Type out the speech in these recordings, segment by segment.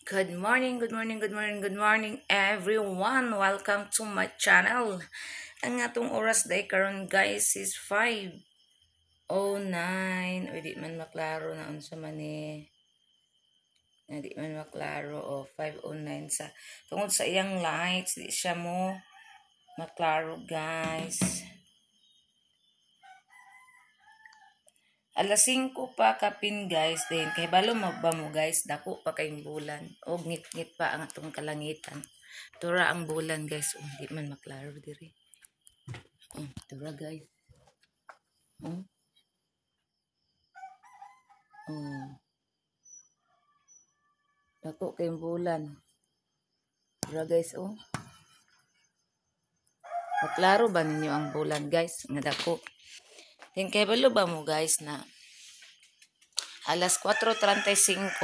Good morning, good morning, good morning, good morning, everyone. Welcome to my channel. Ang atong oras day karon, guys, is 5:09. Uy, di man maklaro na unsa man ni. Na di man maklaro o 5:09 sa tungod sa iyang lights, di siya mo maklaro, guys. Alas 5 pa kapin, guys, then kay balo ba mo, guys, dako pa kayong bulan og ngit-ngit pa ang atong kalangitan. Tura ang bulan, guys. Oh, di man maklaro diri. Oh, tura, guys. Oh. Oh. Dako kayong bulan. Tura, guys, oh. Maklaro ba ninyo ang bulan, guys? Nga dako. Then kay balo ba mo, guys, na alas 4:35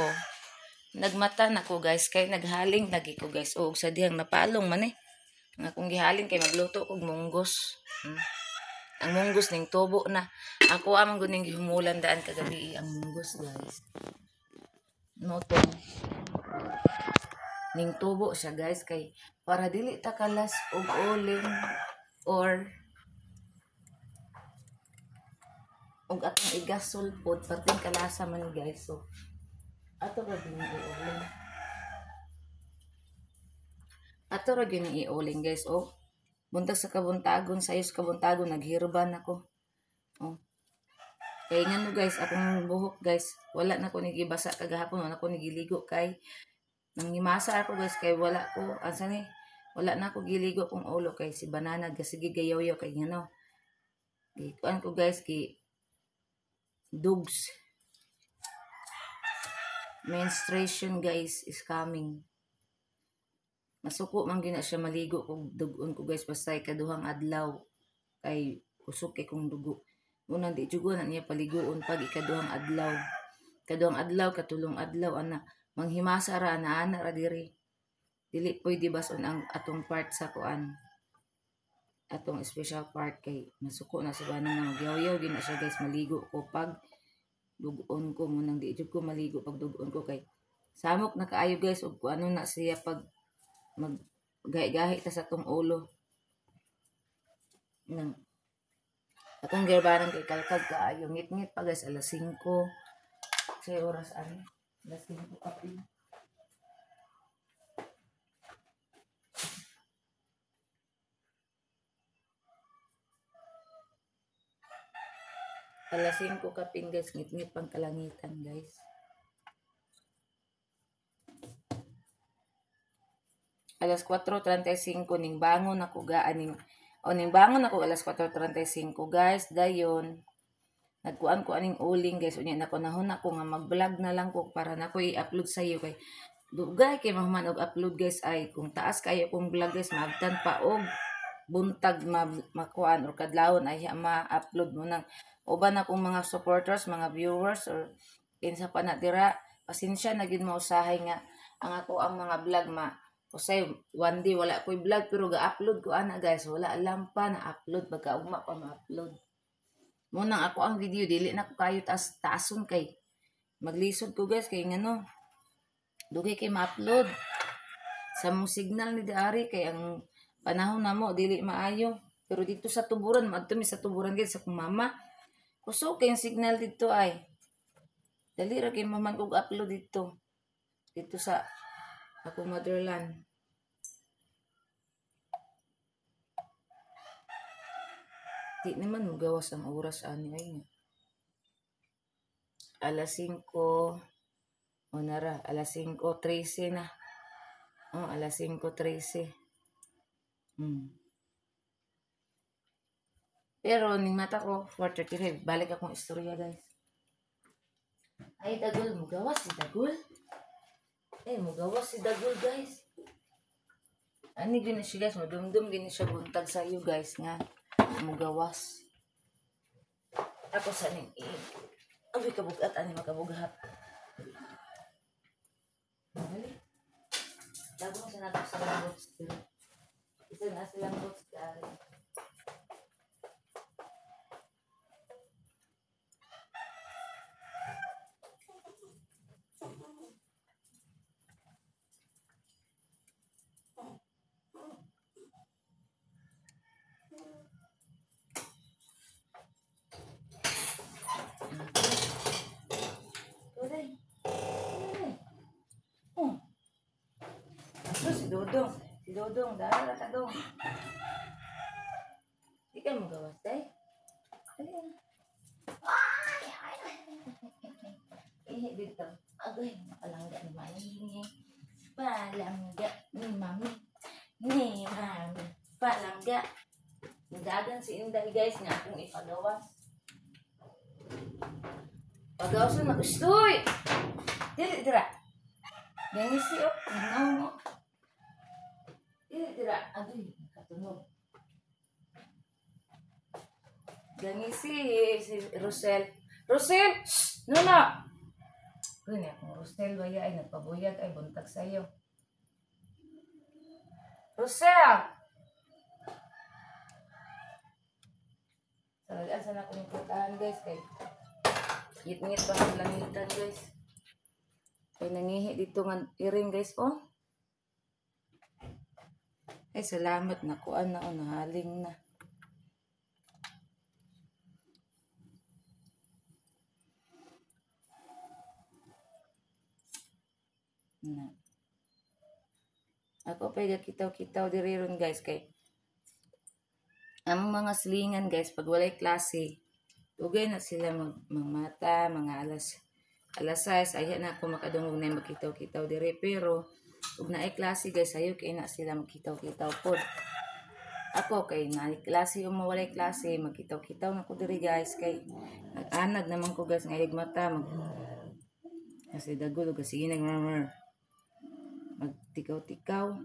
nagmata na ko, guys, kay naghaling lagi ko, guys. Og sa dihang napalong man eh. Nga akong gihaling kay magluto kog munggos. Ang munggos ning tubo na. Ako amang guning gihumulan daan kagabi ang munggos, guys. No to. Ning tubo siya, guys, kay para dili ta kalas og uling or og atong igasol pod perting kalasa man, guys. So ato ra gyud iuling. Ato ra gyud iuling, guys. Oh, buntag sa kabuntagon, sayos kabuntagon naghirban ako. Oh. Kay ngano, guys, akong buhok, guys, wala na ko nigibasa kagahapon, wala ko nigiligo kay nangimasa ako, guys, kay wala ko asa ni, wala na ko giligo akong ulo kay si banana gasige gayaw-yaw kay ngano. Gikuan ko, guys, ki dugs. Menstruation, guys, is coming. Masuko man gina siya maligo kog dugon ko, guys, basta ikaduhang adlaw kay kusog kay kong dugo. Unang di jud na niya paliguon pag ikaduhang adlaw. Ikaduhang adlaw, katulong adlaw ana manghimasa ra ana ana ra diri. Dili pwede bason ang atong part sa kuan. Atong special part kay masuko na sa banang na magyaw-yaw gina siya, guys, maligo ko pag dugon ko munang di jud ko maligo pag dugon ko kay samok na kaayo, guys, og kuano na siya pag mag gahi-gahi ta sa atong ulo. Nang atong girbanan kay kalkag kaayo ngit-ngit pa, guys, alas 5 sa oras ani, alas 5 kapin. Alas 5 kapin, guys, ngit-ngit pang kalangitan, guys. Alas 4:35 ning bangon ako gaan ning bangon ako alas 4:35, guys. Dayon nagkuan ko aning uling, guys. Unya nako nahon ako nga mag-vlog na lang ko para nako i-upload sa iyo kay dugay kay mahuman og upload, guys. Ay kung taas kayo kong vlog, guys, maabtan pa og buntag makuan or kadlawon ay ma-upload mo nang uban akong mga supporters, mga viewers or kinsa pa na dira, pasensya na gid mo usahay nga ang ako ang mga vlog ma usay one day wala koy vlog pero ga-upload ko ana, guys. Wala alam pa na upload pagka ugma pa ma-upload. Munang ako ang video dili na ko kayo taas taason kay maglisod ko, guys, kay ngano dugay kay ma-upload sa mong signal ni diari kay ang panahon namo dili maayo. Pero dito sa tuburan, maadto mi sa tuburan, guys, sa akong mama. Kusog kay signal dito ay. Dali ra kay maman kog upload dito. Dito sa akong motherland. Di naman mugawas ang oras ani ay nga. Alas 5 o nara, alas 5:13 na. Oh, alas 5:13. Pero ning mata ko 4:35, balik akong istorya, guys. Ay dagol, mugawas si dagol. Ay mugawas si dagol, guys. Ani gyud na siya, guys, madumdum gyud siya buntag sa iyo, guys, nga mugawas. Ako sa ning abi kabugat ani makabughat. Dali. Dagol sa nato sa boots. Isa na silang boots, guys. So, si Dodong. Si Dodong, dara ka dong. Di ka magawas, day. Dali na. Ay, ay, ay. Ihi dito. Agay, palangga ni Mami. Palangga ni Mami. Ni Mami. Palangga. Dagan si Inday, guys, nga akong ipagawas. Pagawas na gustoy. Dili dira. Gangisi oh, ngaw mo. Dili dira. Agoy, nakatunog. Gangisi si Rosel. Rosel! Shh! Nuna! Uy, na akong Rosel baya ay nagpabuyag ay buntag sayo. Rosel! Salagaan sana akong putahan, guys, kay ngit-ngit pa ang langitan, guys. Kay nangihi dito nga iring, guys, oh. Ay, salamat nakuan na, oh, nahaling na. Na. Ako pa kitaw-kitaw diri ron, guys, kay ang mga silingan, guys, pag walay klase, dugay na sila magmata, mga alas 6, ayan na ako makadungog na magkitaw-kitaw diri, pero ug naay klase, guys, ayo kay na sila magkitaw-kitaw pod. Ako kay naay klase o mawalay klase, magkitaw-kitaw na ko diri, guys, kay nag-anad naman ko, guys, ngayog mata mag kasi dagol og sige nagmurmur. Magtikaw-tikaw.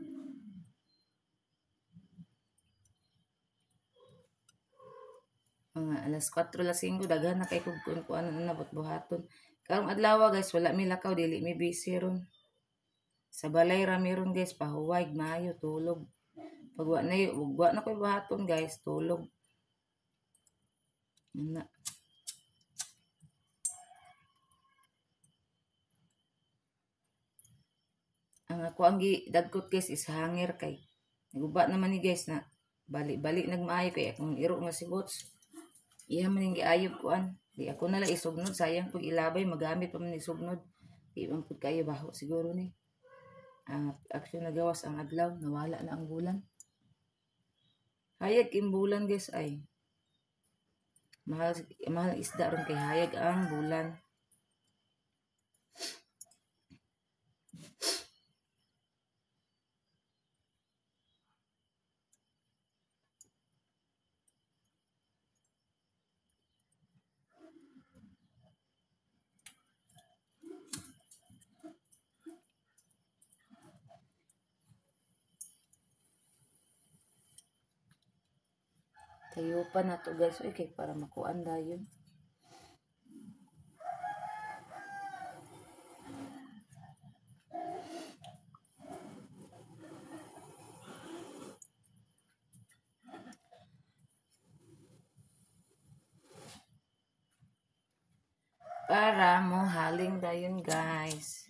Mga alas 4, alas 5, daghan na kay kung kuan na nabot buhaton. Karong adlaw, guys, wala mi lakaw, dili mi busy ron. Sa balay ra mi ron, guys, pahuway, maayo, tulog. Pag wa na wa na koy buhaton, guys, tulog. Ana. Ang ako ang gidagkot, guys, is hanger kay naguba naman ni, guys, na bali-bali nagmaayo kay akong iro nga si Bots. Iya man yung giayog kuan. Di ako nala isugnod, sayang pag ilabay magamit pa man isugnod. Di man pud kayo baho siguro ni. Ang action nagawas ang adlaw, nawala na ang bulan. Hayag king bulan, guys, ay. Mahal, mahal isda ron kay hayag ang bulan. Tayo pa na to, guys. Uy, kay para makuan dayon. Para mo haling dayon, guys.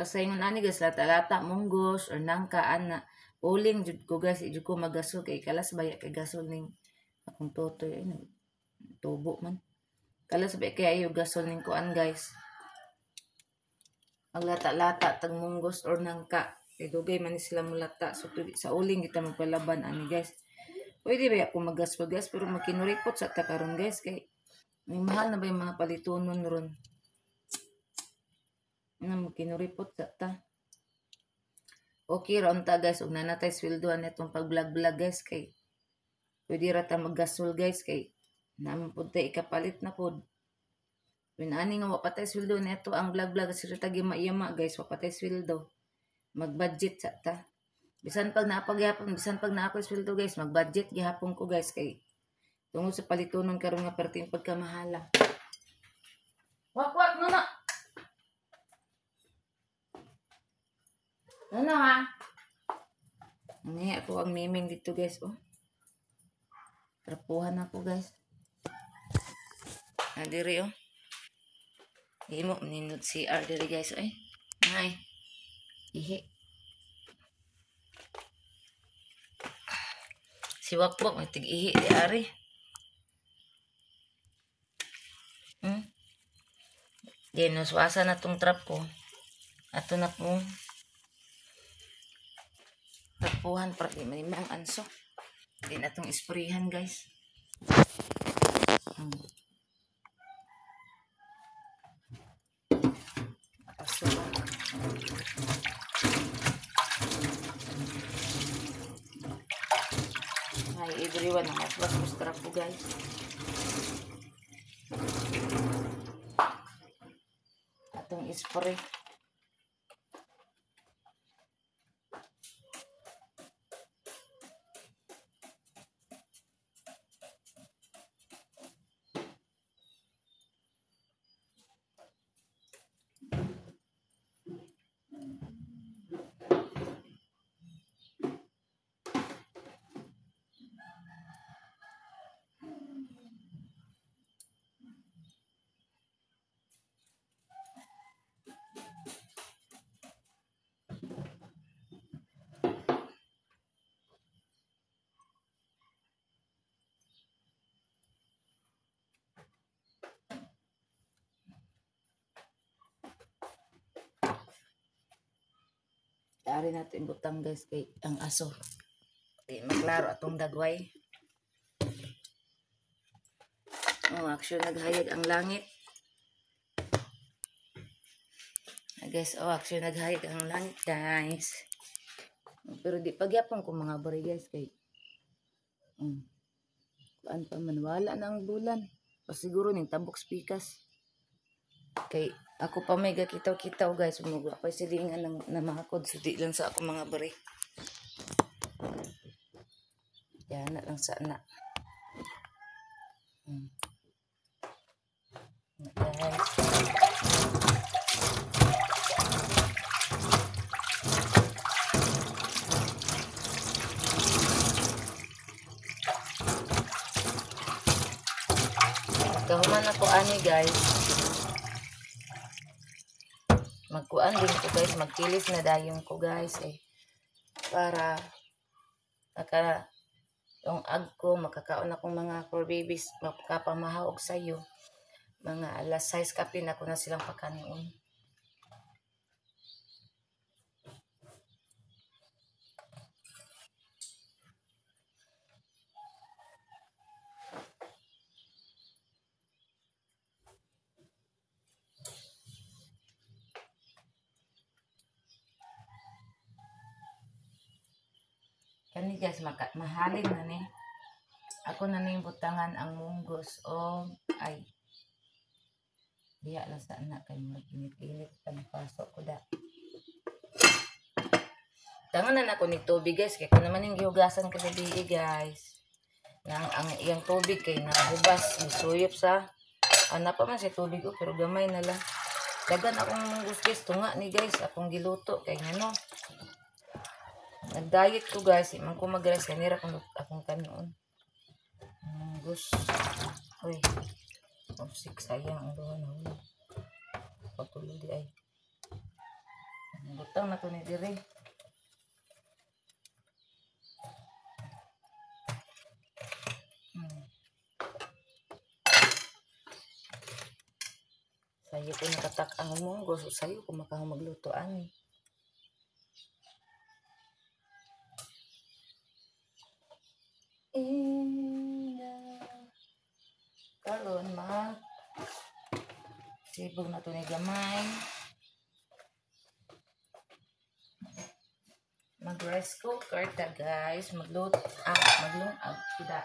Pasayngon ani, guys, lata-lata, munggos, or nangka, ana. Uling, jud ko, guys, jud ko magasol, kay kalas baya kay gasol ning akong totoy, ay, tubo man. Kalas baya kay ayo gasol ning kuan, guys. Maglata-lata, tag munggos, or nangka. Kay dugay man ni sila mulata. So, sa uling, kita magpalaban, ani, guys. Pwede ba ako magasol, guys, pero makinuripot sa takaron, guys, kay may mahal na ba yung mga palitunon ron? Na kinuripot sa ta. Okay ra unta, guys, ug nanatay sweldoan itong pag-vlog-vlog, guys, kay pwede ra ta maggasol, guys, kay naman pud tay ikapalit na pud. When ani nga wa patay sweldo nito ang vlog-vlog sira ta gima-yama, guys, wa patay sweldo. Mag-budget sa ta. Bisan pag naapagyapon, bisan pag naa koy sweldo, guys, mag-budget gihapon ko, guys, kay tungod sa palitunon karon nga perting pagkamahala. Wak-wak no na. Ano ha? Nangihi ako ang miming dito, guys, oh. Trapuhan ako, guys. Ah, diri, oh. Himo, nindot CR diri, guys, ay. Ay. Ihi. Si Wakwak, may tig-ihi di ari. Then uswasa na tong trap ko. Ato na pong tapuhan para di manimang anso. Then atong isprehan, guys. Aso. Hi everyone, nakaswas ko sa trapo, guys. Atong ispray. Ari natin butang, guys, kay ang aso. Di maklaro atong dagway. Oh, action naghayag ang langit. Ah, guys, oh, action naghayag ang langit, guys. Pero di pagyapon ko mga bari, guys, kay kuan pa man wala na ang bulan. Pasiguro ning tabok spikas. Kay ako pa may gakitaw-kitaw, guys. Umugwa pa silingan ng namakod. So, di lang sa ako mga bari. Yan na lang sa na. Guys. Pagkahuman ako ani, guys. Magkuan din ko, guys, magkilis na dayon ko, guys, eh, para naka yung ag ko makakaon akong mga four babies, makapamahaw og sayo mga alas 6 kapin ako na silang pakanion. Kani, guys, mahalin na ni. Ako na ning butangan ang munggos o ay diha lang sa anak kay murag init-init ang pasok ko da. Tangan na nako ni tubig, guys, kay ko naman yung gihugasan kagabi, guys. Nang ang iyang tubig kay nahubas, misuyop sa ana pa man si tubig oh, pero gamay na lang. Dagan akong munggos, guys, tunga ni, guys, akong giluto kay ngano. Nag-diet ko, guys. Imang ko mag-rice. Kanira kung akong kanoon. Munggos. Uy. Opsik. Sayang ang duha na huli. Patuloy di ay. Butang na to ni dire. Sayo ko nakatak ang munggos. O sayo ko makahumagluto ani. Karon mag sibog na to ni gamay. Mag rice cooker ta, guys, magluto maglungag pida.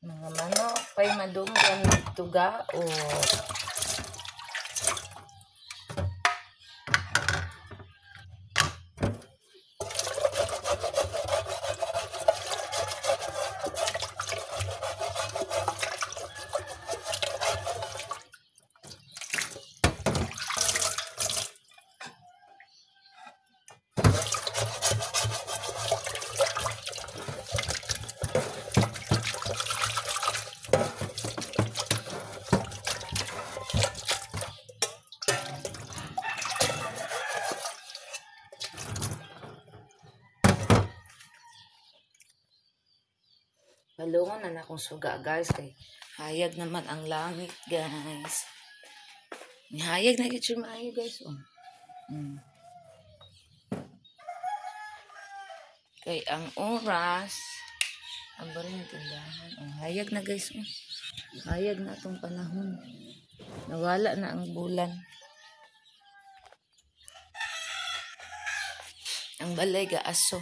Mga manok pa'y madunggan tuga o na akong suga guys kay hayag naman ang langit guys. Hayag na gid siya maayo guys oh. Kay ang oras ang bari ng tindahan. Oh, hayag na guys oh. Hayag na atong panahon. Nawala na ang bulan. Ang balay ga aso.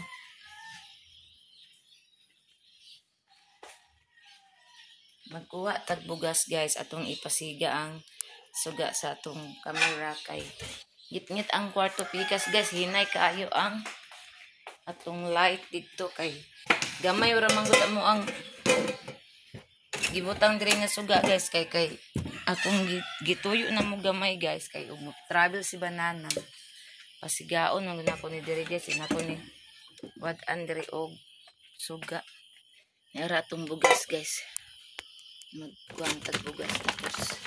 Magkuha tag bugas guys atong ipasiga ang suga sa atong camera kay gitngit ang kwarto pikas guys, hinay kaayo ang atong light didto kay gamay ra man gud mo ang gibutang diri nga suga guys kay kay akong gituyo na mo gamay guys kay ug travel si Banana pasigaon man gud nako ni diri guys, inako ni wad-an diri og suga. Nara atong bugas guys. Magkuhan tag bugas tapos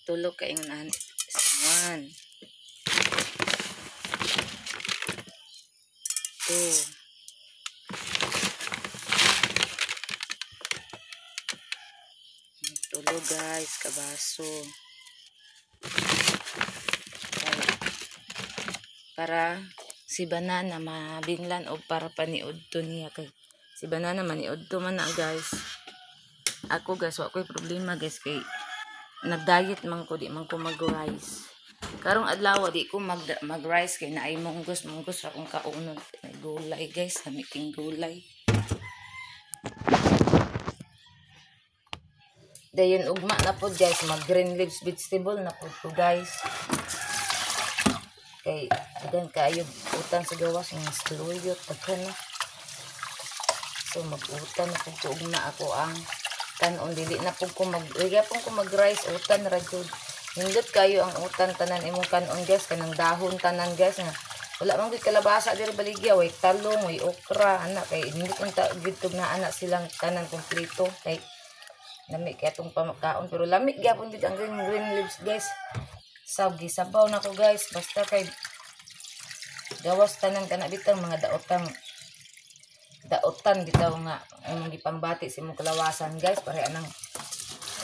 tulog ka ingon 1 2 tulog guys kabaso para si Banana mabinlan o para paniudto niya kay si Banana maniudto man na guys. Ako guys wa koy problema guys kay nag-diet man ko, di man ko mag-rice. Karong adlaw di ko mag-rice kay naay munggos ra akong kaunon. May gulay guys, namiting gulay. Dayon ugma na pod guys, mag green leaves vegetable na pod ko guys. Kay dagan kaayo utan sa gawas ng saluyot daghan na. So mag-utan na pud ko ugma ako ang kanon, dili na pud ko mag rice, utan ra jud. Nindot kayo ang utan tanan imong kanon guys, kanang dahon tanan guys nga wala man gyud kalabasa diri baligya, way talong, way okra ana kay nindot unta gyud tug na ana silang tanan kompleto kay lami kay atong pamakaon pero lami gyapon jud ang green leaves guys. Sab gisabaw nako guys basta kay gawas tanan kana bitang mga daotan bitaw nga imong gipangbati sa imong kalawasan guys pare anang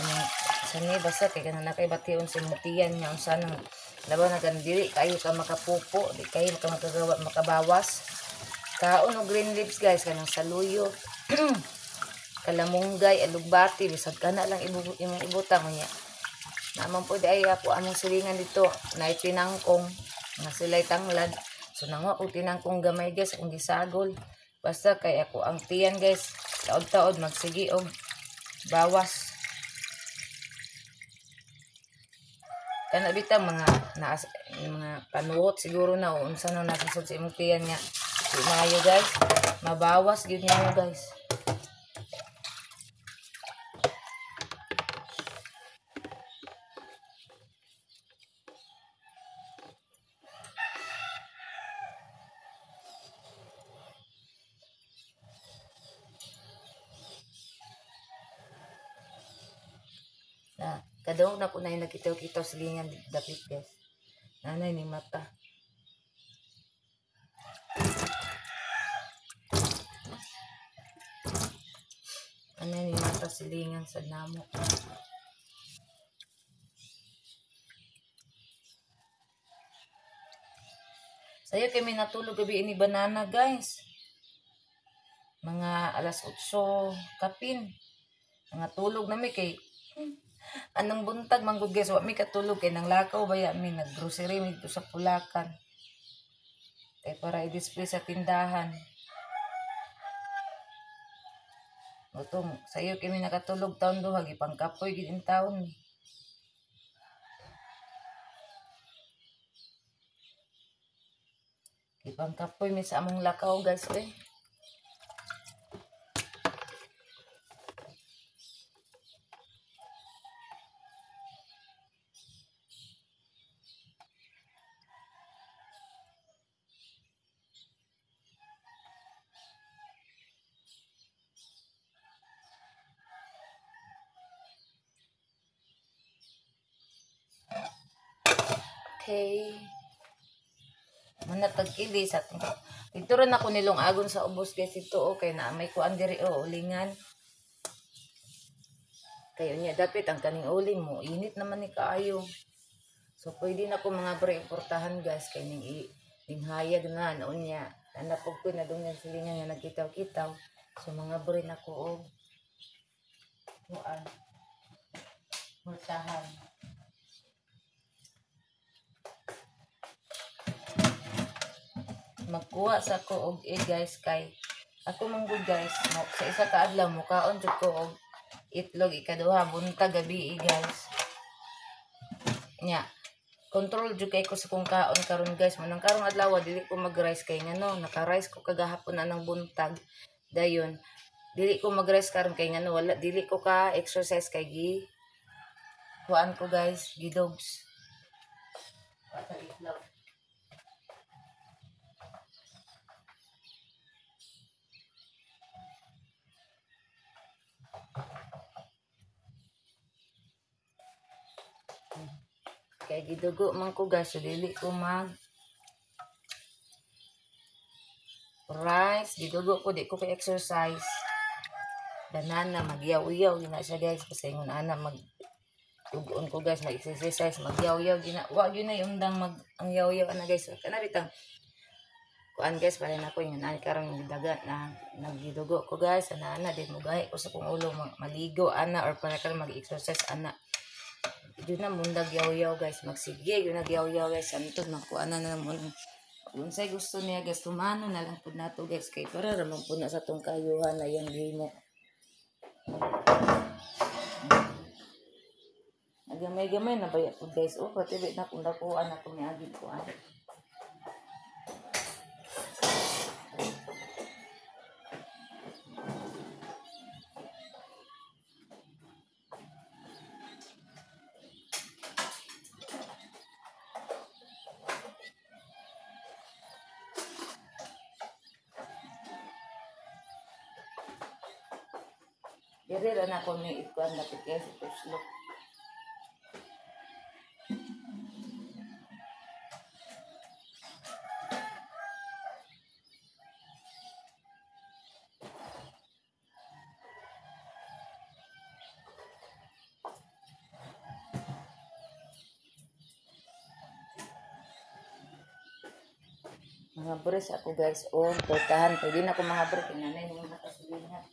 imong sani basta kay kanang nakay bation sa imong tiyan nga unsa nang labaw na kan dili kayo ka makapupo, di kayo ka makagawa makabawas kaon og green leaves guys kanang saluyo kalamunggay, alugbati, bisag kana lang imong ibutang niya. Naman po di ay ako among silingan dito na tinangkong nga sila'y tanglad. So nanguha ko tinangkong gamay guys akong gisagol. Basta kay ako ang tiyan guys taod-taod magsigi og bawas. Kana bitang mga naas, mga panuot siguro na o unsa nang nasasod sa imong tiyan nga di maayo guys, mabawas gyud nimo guys. Na, kadawag na po na yung nagkitaw-kitaw silingan dapit guys. Nanay ni mata. Nanay ni mata silingan sa namo. Sayo kami natulog gabi ini Banana guys. Mga alas 8 kapin. Mga tulog nami kay anong buntag manggod guys, wa mi katulog kay nang lakaw baya mi naggrocery mi dito sa Pulacan. Kay para i-display sa tindahan. Utong sayo kami nakatulog taon duha gipangkapoy gid in taon mi. Gipangkapoy mi sa among lakaw guys eh. Okay. Manatag ili sa atong. Dito rin ako nilong agon sa ubos guys ito, okay na may kuan diri oh, ulingan. Kayo niya dapit ang kaning uling mo, init naman ni kaayo. So pwede na ko mga bre importahan guys kay ning ning hayag na noon niya. Anapog ko na dungyan silingan nga nagkitaw-kitaw. So mga bre na ko og kuan portahan. Magkuha sa ko og egg guys kay ako man gud guys mo, sa isa ka adlaw mukaon jud ko og itlog ikaduha buntag gabi guys. Nya control jud kay ko sa kung kaon karon guys, manang karong adlaw dili ko mag-rice kay ngano naka-rice ko kagahapon anang buntag. Dayon dili ko mag-rice karon kay ngano wala dili ko ka exercise kay gi kuan ko guys, gi dogs. Sa itlog. Kay gidugo man ko guys, so dili ko mag rice, gidugo ko, di ko kay exercise. Banana, magyaw-yaw gina siya guys, kasi ingon ana mag dugoon ko guys, mag-exercise, magyaw-yaw gina. Wa gyud na undang mag ang yaw-yaw ana guys. Kana bitang kuan guys, pare nako ingon ani karon daga na naggidugo ko guys, ana ana din mugahi ko sa kong ulo, maligo ana or para karon mag-exercise ana. Yun na mundag yaw-yaw guys, magsige yun nagyaw-yaw guys, antod makuha na na mo. Unsay gusto niya guys, tumano na lang pud nato guys kay para ra man pud na sa tong kayuhan na yang gihimo. Nagamay-gamay na baya pud guys, oh pati na kung dakuan na kung niagi kuan. Diri ra na ko ni ikuan dapit guys, ituslok. Mga bres ako guys, oh, portahan. Pwede na ako mga bre, kinanay ng mga kasulingan.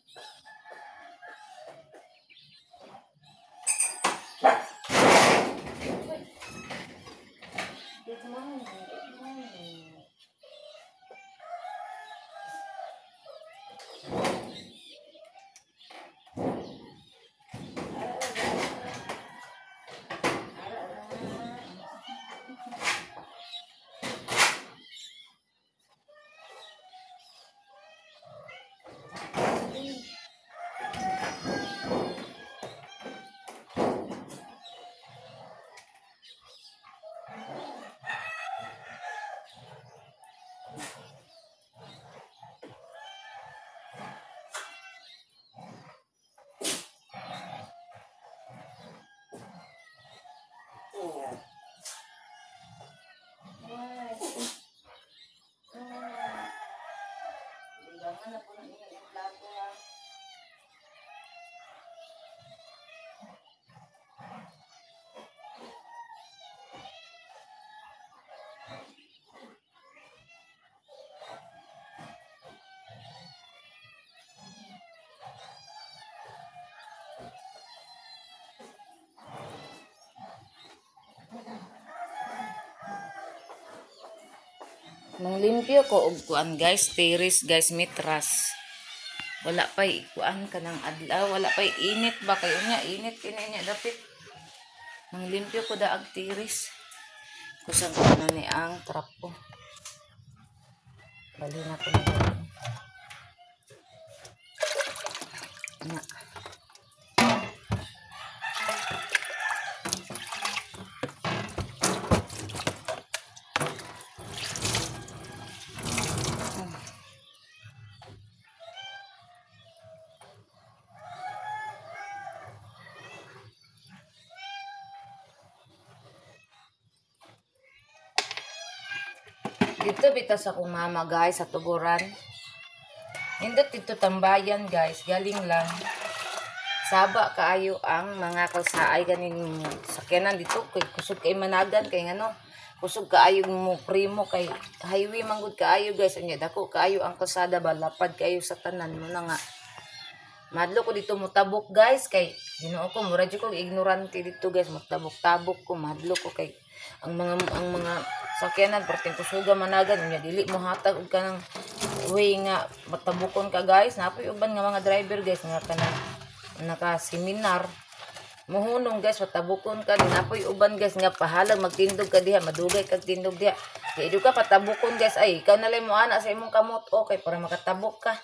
Good morning, good morning. Manglimpyo ko og kuan guys, terrace guys, mitras. Wala pa'y kuan kanang adlaw, wala pa'y init ba kayo niya, init kini niya dapit. Manglimpyo ko daag terrace. Kusang ko na ni ang trapo. Bali na ko na. Na. Dito bitaw sa akong mama guys, sa Tuburan. Nindot dito tambayan guys, galing lang. Saba kaayo ang mga kalsaay ganing sakyanan dito kay kusog kay managan kay ngano. Kusog kaayo mo primo kay highway man gud kaayo guys. Unya dako kaayo ang kalsada ba, lapad kaayo sa tanan mo na nga. Madlo ko dito mutabok guys kay Ginoo ko mura jud ko ignorante dito guys, mutabok-tabok ko, madlo ko kay ang mga sakyanan perting kusuga managan unya dili mo hatag og kanang way nga matabukon ka guys. Napoy uban nga mga driver guys nga kanang naka-seminar muhunong guys, patabukon ka. Napoy uban guys nga pahalag magtindog ka diha, madugay kag tindog diha. Di ka patabukon guys, ay ikaw na lang mo ana sa imong kamot, okay para makatabok ka.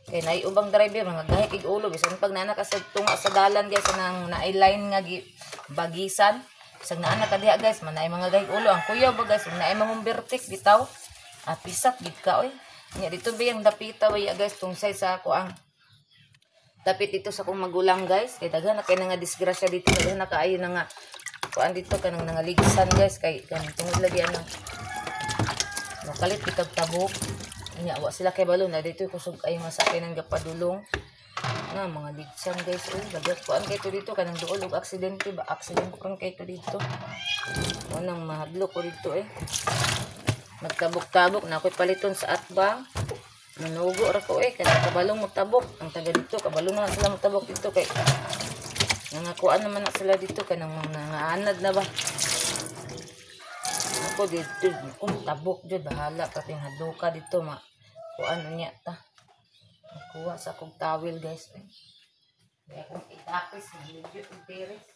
Kay naay ubang driver mga gahi kig ulo bisan pag naa ka sa tunga sa dalan guys nang naay line nga bagisan. Bisag naa na ka diha guys, manay mga gahi ulo ang kuyaw ba guys, naay mangumbertik bitaw. Ah, pisat gid ka oy. Nya dito ba yung dapita waya guys tungsay sa ako ang dapit dito sa akong magulang guys. Kay daghan na kay nga disgrasya dito, daghan na kaayo na nga kuan dito kanang nangaligsan guys kay kanang tungod lagi ano. Makalit bitag tabok. Nya wa sila kay balon na dito kusog kayo nga sakyanan gapadulong. Na mga ligsan guys oy, dagat kuan kay to dito kanang duol og aksidente ba, aksidente kon kay to dito. Unang mahadlok ko dito eh. Magtabok-tabok na ako'y paliton sa atbang. Manugo ra ko eh kanang kabalong motabok. Ang taga dito kabalong na sila motabok dito kay nangakuan naman na sila dito kanang nangaanad na ba. Ako dito kung tabok jud bahala pating hadloka dito ma kuan unya ta. Kuha sa akong towel guys. Kaya akong itapis medyo interes.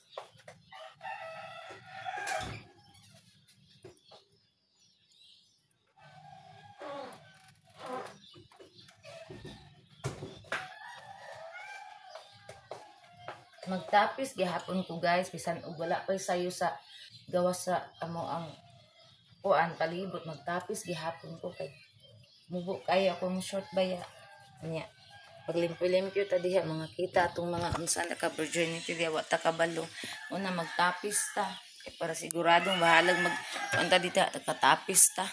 Magtapis gihapon ko guys bisan og wala pay sayo sa gawas sa amo ang kuan palibot, magtapis gihapon ko kay mubo kayo akong short baya nya. Paglimpyo-limpyo ta diha mga kita atong mga unsa naka virginity diha wa ta kabalo. Una magtapis ta kay para siguradong bahalag mag kuan ta dita katapis ta.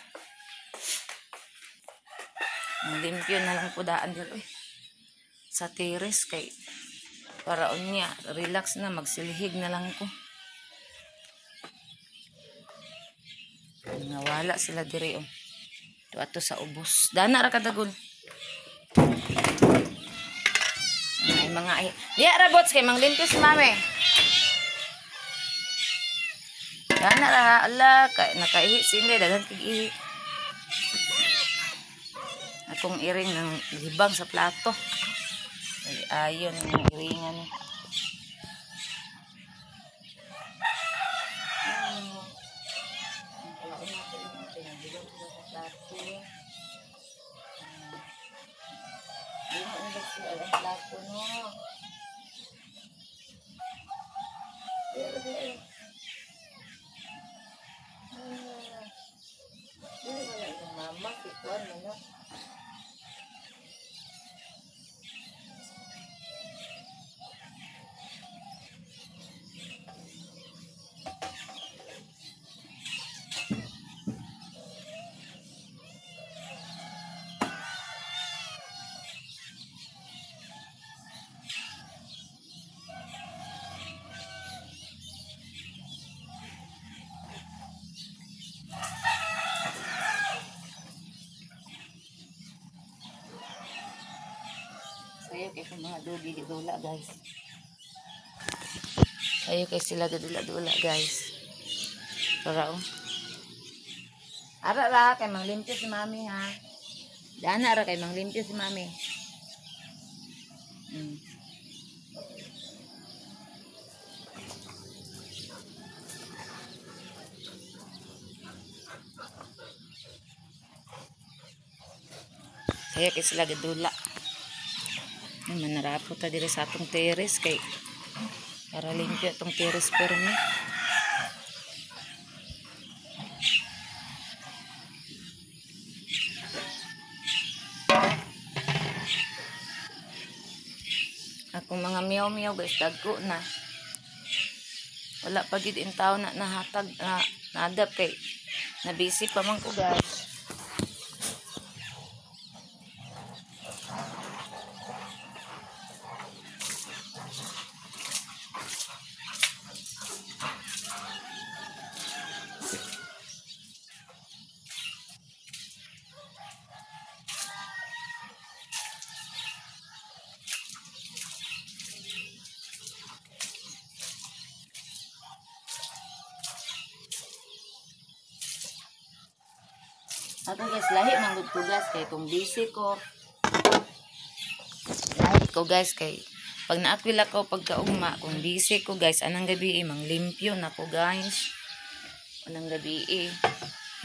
Limpyo na lang ko daan diri sa terrace kay para unya relax na, magsilhig na lang ko. Nawala sila diri oh. Ato sa ubos. Dana ra kadagol. Ay mga ay. Diya ra bots kay manglimpyo si mame. Dana ra ala kay nakaihi sinde daghan kig ihi. Akong iring ng libang sa plato. Ay ayon ang iringan. Sayo kay mga dugi dula guys. Sayo kay sila dula-dula guys. Para oh. Ara ra kay manglimpyo si mami ha. Dana ra kay manglimpyo si mami. Sayo kay sila dula. Ay, manarapo ta diri sa atong terrace kay para limpyo atong terrace pero ni. Akong mga miyaw-miyaw guys dagko na. Wala pa gid in taon na nahatag na naadap kay na busy pa man ko guys. Ako guys, lahi man gud ko guys kay kung busy ko. Lahi ko guys kay pag naakwil ako pagkaugma, kung busy ko guys, anang gabi manglimpyo na ko guys. Anang gabi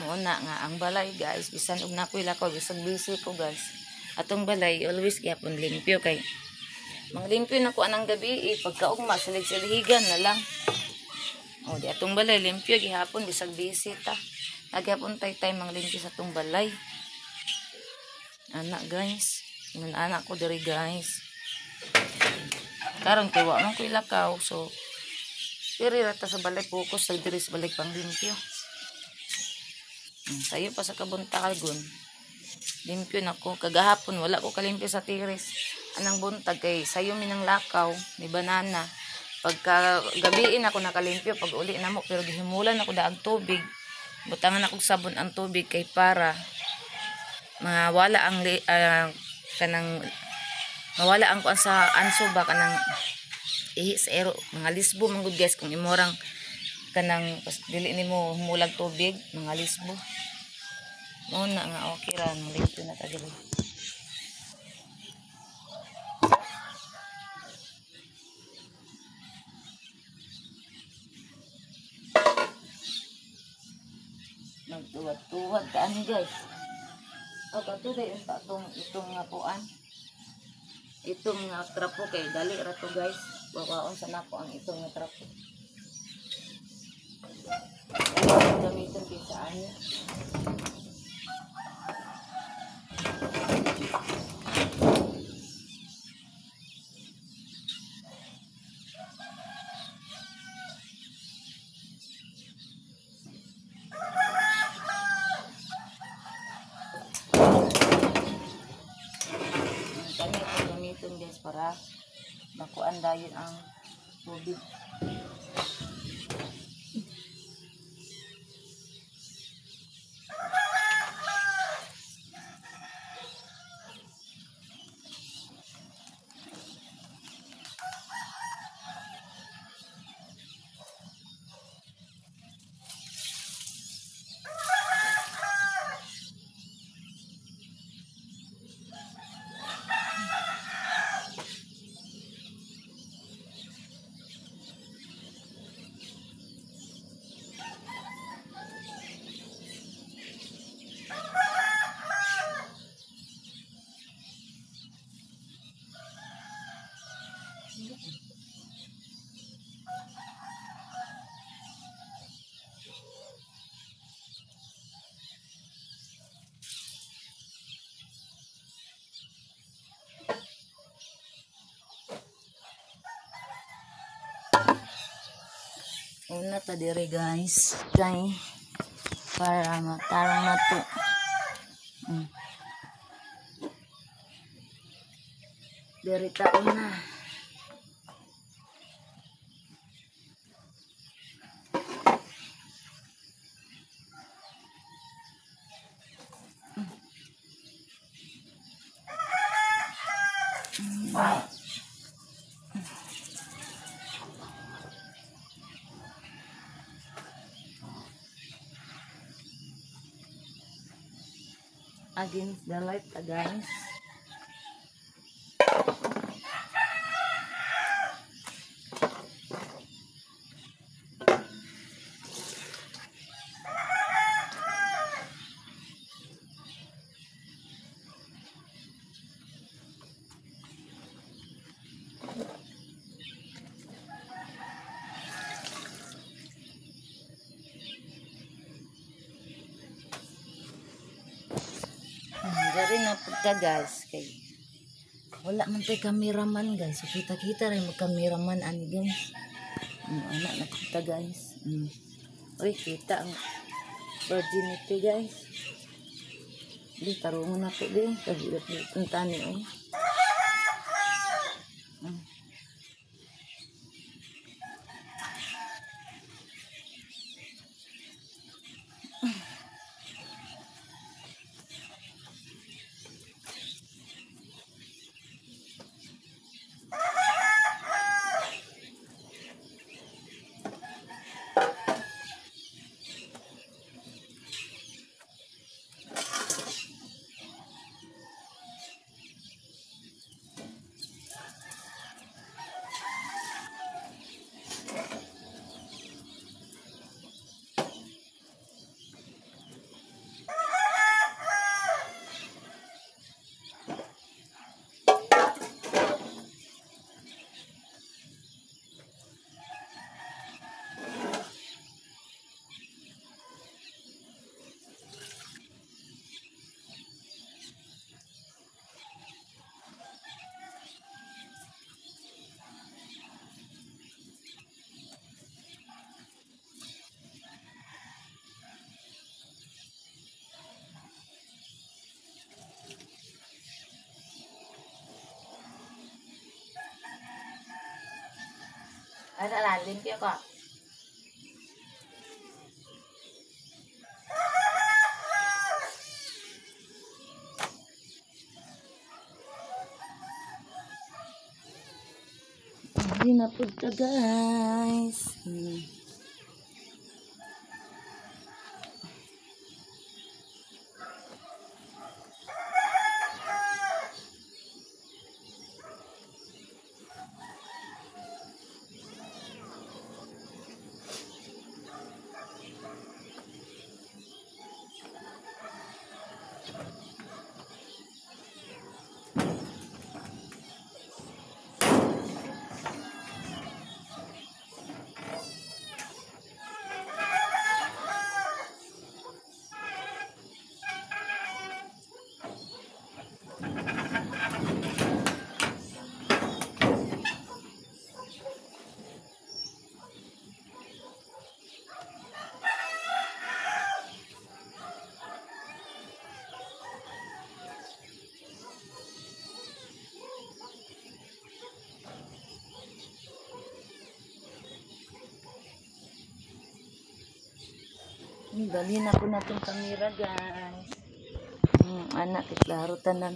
mo na nga ang balay guys, bisan og naakwil ako, bisag busy ko guys. Atong balay always gyapon limpyo kay manglimpyo na ko anang gabi pagkaugma salig-salihigan na lang. O di atong balay limpyo gihapon bisag busy ta. Nagyapon tay tay manglimpyo sa atong balay. Anak guys, ingon anak ko diri guys. Karon kay wa man ko ilakaw, so diri ra ta sa balay, focus sa diri sa balay panglimpyo. Sayo pa sa kabuntagon. Limpyo na ko kagahapon, wala ko kalimpyo sa tiris. Anang buntag kay sayo mi nang lakaw ni banana. Pagka gabiin ako nakalimpyo pag uli namo, pero gihimulan ako daag tubig. Butangan ako sabon ang tubig kay para mawala ang kanang mawala ang kuan sa anso ba kanang ihi sa ero, mga lisbo man gud guys kung imorang kanang dili nimo humulag tubig, mga lisbo. Mo na nga okay ra limpyo na ta diri. Magtuwad-tuwad ta ani guys. O kato day unta tong itong nga kuan. Itong nga trapo kay dali ra to guys. Wawaon sa nako ang itong nga trapo. Gamiton kay sa ani. Gamiton guys para makuan dayon ang tubig. Una ta dire guys kay para matarong na to. Diri ta una. Against the light guys. Dari na pagka guys kay wala man tay cameraman guys, so kita-kita rin mag cameraman ani guys. Anak na kita guys. Uy, kita ang virginity guys. Di tarungan na to di kag tani oy. Ay, lalim kayo ka. Hindi na po ka, guys. Dali na ko na itong kamera, guys. Anak, klaro tanan.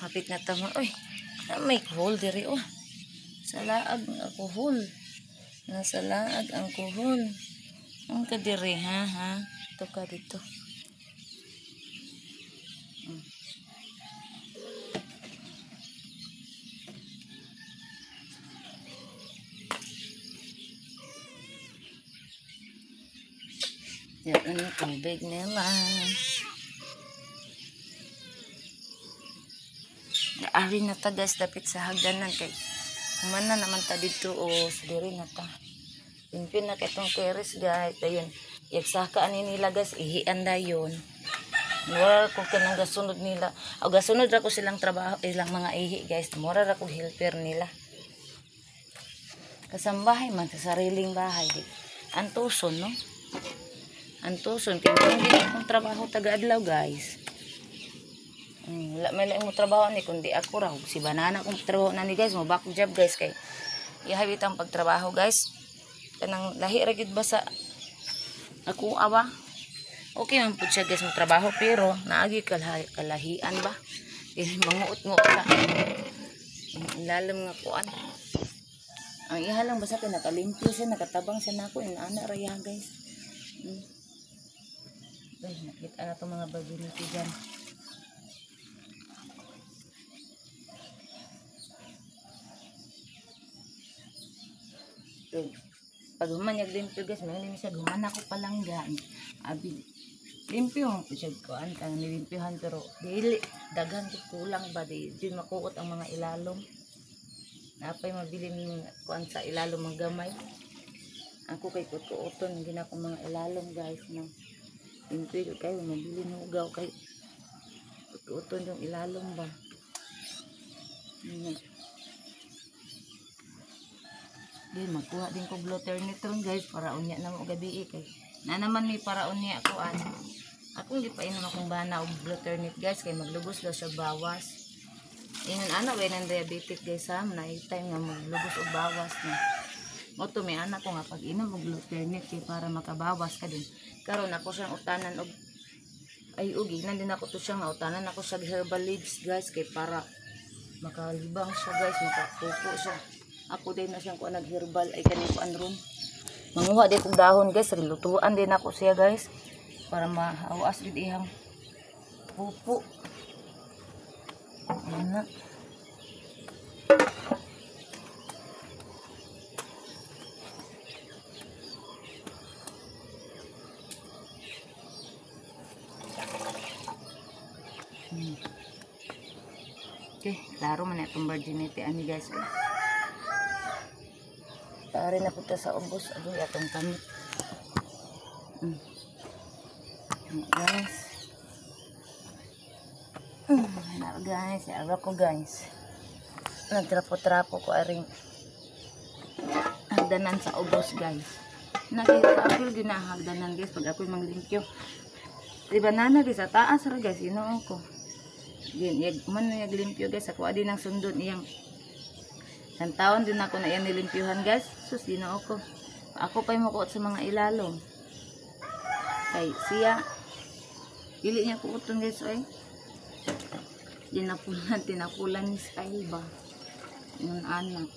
Hapit na tama. Uy, may kuhol diri oh. Sa laag ang kuhol. Nasa laag ang kuhol. Ang kadiri ha ha. Ito ka dito. Yan ang tubig nila. Ari na ta guys, dapit sa hagdanan kay humana naman ta dito o diri na ta. Pimpin na kay tong keres guys. Ayun, yagsaka ani nila guys, ihian dayon. Mura ko kanang gasunod nila. O gasunod ra ko silang trabaho, ilang mga ihi guys. Mura ra ko helper nila. Kasambahay man sa sariling bahay. Antuson no? Antuson kay hindi akong trabaho taga-adlaw guys. Wala may laing mo trabaho ni kundi ako ra si banana kung trabaho na ni guys, mo back job guys kay ihabit ang pagtrabaho guys. Kanang lahi ra gyud ba sa ako awa. Okay man pud siya guys mo trabaho pero naagi kalahian ba. Manguot-nguot la. Lalom nga kuan. Ang iha lang basta kay nakalimpyo siya, nakatabang siya nako inaana ra ya guys. Ay, nakita na tong mga bagiliti dyan. Pag human yung limpyo guys, may siya, human ako palangga. Abi, Limpyo man po siya kuan kang nilimpyohan pero dili daghan kay kulang ba di makuot ang mga ilalom. Napay mabilin kuan sa ilalom ang gamay. Ako kay kuot-kuoton gina ko mga ilalom guys no. Limpyo kayo mabilin hugaw kay kuot-kuoton yung ilalom ba. Yan. Di magkuha din ko blotter nitron guys para unya na mo gabi kay na naman may para unya kuan. Akong gipainom akong bana og blotter nit guys kay maglugos daw siya bawas. Ingon ana way nang diabetic guys ha, na time nga maglugos og bawas na. Mo to may anak ko nga pag inom og blotter nit kay para makabawas ka din. Karon ako siyang utanan og ay ugi nan din ako to siya nga utanan ako siya herbal leaves guys kay para makalibang siya guys, makapupo siya. Ako din na siyang kuan nag-herbal ay kaning kuan ron. Manguha di kog dahon guys, lutuan din ako siya guys para mahawas gid iyang pupo. Ana. Okay, klaro man itong virginity ani guys. Pare na punta sa ubos, agoy atong kamot. Guys. Na guys, ara ko guys. Nagtrapo-trapo ko aring hagdanan sa ubos guys. Nakita ako ginahagdanan guys pag ako'y manglimpyo. Di banana guys sa taas ra guys, Ginoo ko. Gin, yag man naglimpyo guys, ako adi nang sundon iyang taon din ako na yan nilimpyuhan guys. Sus, Ginoo ko. Ako pa'y mukuot sa mga ilalom. Kay siya, dili niya kuoton guys oy. Dinapulan, tinapulan ni style ba. Yun anak.